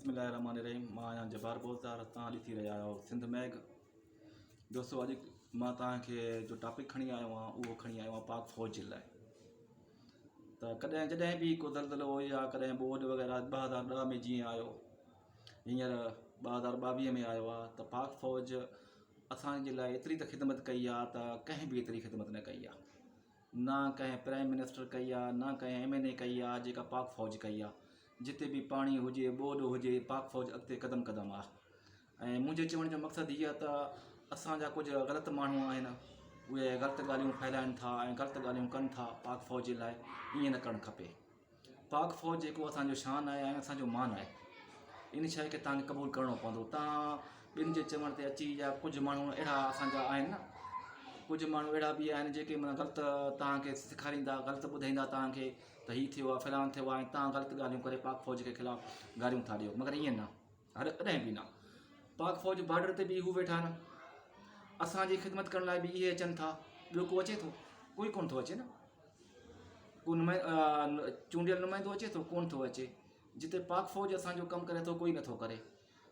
بسم الله الرحمن الرحيم مان آهيان جبار بوزدار توهان ڏسي رهيا آهيو سنڌ ميگ دوستو اڄ مان توهان کي جو ٽاپڪ کڻي آيو آهيان اهو کڻي آيو آهيان پاڪ فوج جي لاء ته ڪڏهن جڏهن به ڪو زلزلو يا ڪڏهن ٻوڏ وغيره 2010 ۾ جيئن آيو هينئر 2022 ۾ آيو آهي ته پاڪ فوج اسان جي لاء ايتري ته خدمت ڪئي آهي ته ڪنهن به ايتري خدمت نه ڪئي آهي نه ڪنهن پرائم منسٽر ڪئي آ نه ڪنهن ايم اين اي ڪئي آ جيڪا پاڪ فوج ڪئي آ جتي به پاڻي هجي ٻوڏ هجي پاڪ فوج اڳتي قدم قدم آ ۽ منهنجي چوڻ جو مقصد هي آ ته اسان جا ڪجهه غلط ماڻهو آهن اهي غلط ڳالهيون ڦهلائن ٿا ۽ غلط ڳالهيون ڪن ٿا پاڪ فوج جي لاء ائين نه ڪرڻ کپي پاڪ فوج جيڪو اسان جو شان آهي ۽ اسان جو مان آهي ان شيء کي توهان کي قبول ڪرڻو پوندو توهان ٻين جي چوڻ تي اچي يا ڪجهه ماڻهو اهڙا اسان جا آهن نه ڪجهه ماڻهو اهڙا به آهن جيڪي معنيٰ غلط توهان کي سيکاريندا غلط ٻڌائيندا توهان کي ته هي ٿيو آهي فلان ٿيو آهي ۽ توهان غلط ڳالهيون ڪري پاڪ فوج کي خلاف گاريون ٿا ڏيو مگر ائين نه هر ڪڏهن به نه پاڪ فوج بارڊر تي به هو ويٺا آهن اسان جي خدمت ڪرڻ لاء به اهي اچن ٿا ٻيو ڪو اچي ٿو ڪوئي ڪونه ٿو اچي نه ڪو چونڊيل نمائندو اچي ٿو ڪونه ٿو اچي جتي پاڪ فوج اسان جو ڪم ڪري ٿو ڪوئي نٿو ڪري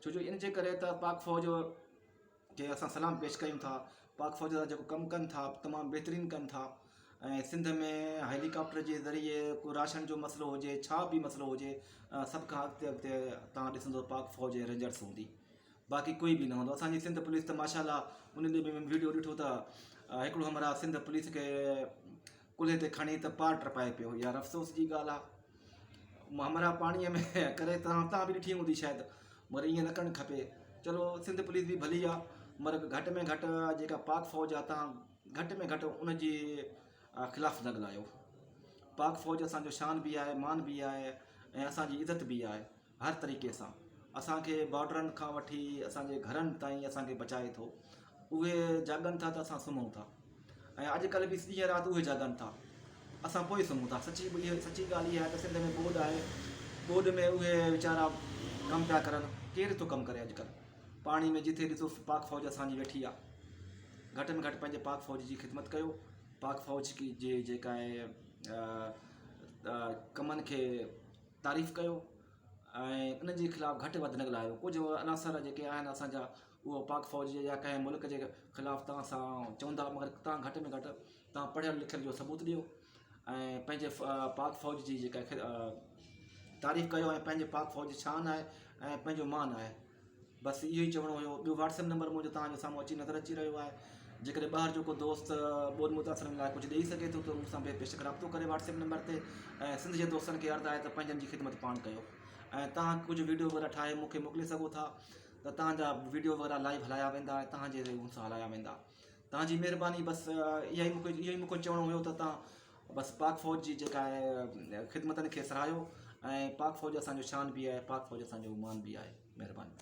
ڇو جو ان جي ڪري ته پاڪ فوج کي اسان سلام پيش ڪيون ٿا پاڪ فوج جا جيڪو ڪم ڪن ٿا تمام بهترين ڪن ٿا ۽ سنڌ ۾ هيليڪاپٽر جي ذريعي ڪو راشن جو مسئلو هجي ڇا به مسئلو هجي سڀ کان اڳتي اڳتي تان ڏسندو پاڪ فوج ۽ رينجرس هوندي باقي ڪوئي به نه هوندو اسان جي سنڌ پوليس ته ماشاء الله ان ڏينهن به ويڊيو ڏٺو ته هڪڙو همراهه سنڌ پوليس کي ڪلهي تي کڻي ته پار ٽپائي پيو يار افسوس جي ڳالهه آ همراهه پاڻيء ۾ ڪري تان تان به ڏٺي هوندي شايد مگر ائين نه ڪرڻ کپي چلو سنڌ پوليس به ڀلي آ مگر گهٽ ۾ گهٽ جيڪا پاڪ فوج آ تان گهٽ ۾ گهٽ ان جي خلاف نه ڳالهايو پاڪ فوج اسان جو شان به آهي مان به آهي ۽ اسان جي عزت به آهي هر طريقي سان اسان کي بارڊرن کان وٺي اسان جي گهرن تائين اسان کي بچائي ٿو اهي جاڳن ٿا ته اسان سمهون ٿا ۽ اڄ ڪلهه به ڏينهن رات اهي جاڳن ٿا اسان پوء سمهون ٿا سچي سچي ڳالهه اها آهي ته سنڌ ۾ ٻوڏ آهي ٻوڏ ۾ اهي ويچارا ڪم پيا ڪرن ڪير ٿو ڪم ڪري اڄ ڪلهه پاڻي ۾ جتي ڏسو پاڪ فوج اسان جي ويٺي آهي گهٽ ۾ گهٽ پنهنجي پاڪ فوج جي خدمت ڪيو پاڪ فوج جي جيڪا آهي ڪمن کي تعريف ڪيو ۽ انهن جي خلاف گهٽ وڌ نه ڳالهايو ڪجهه عناصر جيڪي آهن اسان جا اهو پاڪ فوج جي يا ڪنهن ملڪ جي خلاف توهان سان چوندا مگر توهان گهٽ ۾ گهٽ توهان پڙهيل لکيل جو ثبوت ڏيو ۽ پنهنجي پاڪ فوج جي جيڪا تعريف ڪيو ۽ پنهنجي پاڪ فوج شان آهي ۽ پنهنجو مان آهي بس اهو ئي چوڻو هيو ٻيو واٽس ايپ نمبر منهنجو توهان جي سامهون اچي نظر اچي رهيو آهي جيڪڏهن ٻاهر جو ڪو دوست ٻوڏ متاثرن لاء ڪجهه ڏئي سگهي ٿو ته مون سان بي بيشڪ رابطو ڪري واٽس ايپ نمبر تي ۽ سنڌ جي دوستن کي عرض آهي ته پنهنجن جي خدمت پاڻ ڪيو ۽ توهان ڪجهه ويڊيو وغيره ٺاهي مون کي موڪلي سگهو ٿا ته توهان جا ويڊيو وغيره لائيو هلايا ويندا ۽ توهان جي ان سان هلايا ويندا توهان جي مهرباني بس اها ئي مون کي اهو ئي مون کي چوڻو هيو ته توهان بس پاڪ فوج جي جيڪا آهي خدمتن کي سراهيو ۽ پاڪ فوج اسان جو شان به آهي پاڪ فوج اسان جو مان به آهي مهرباني.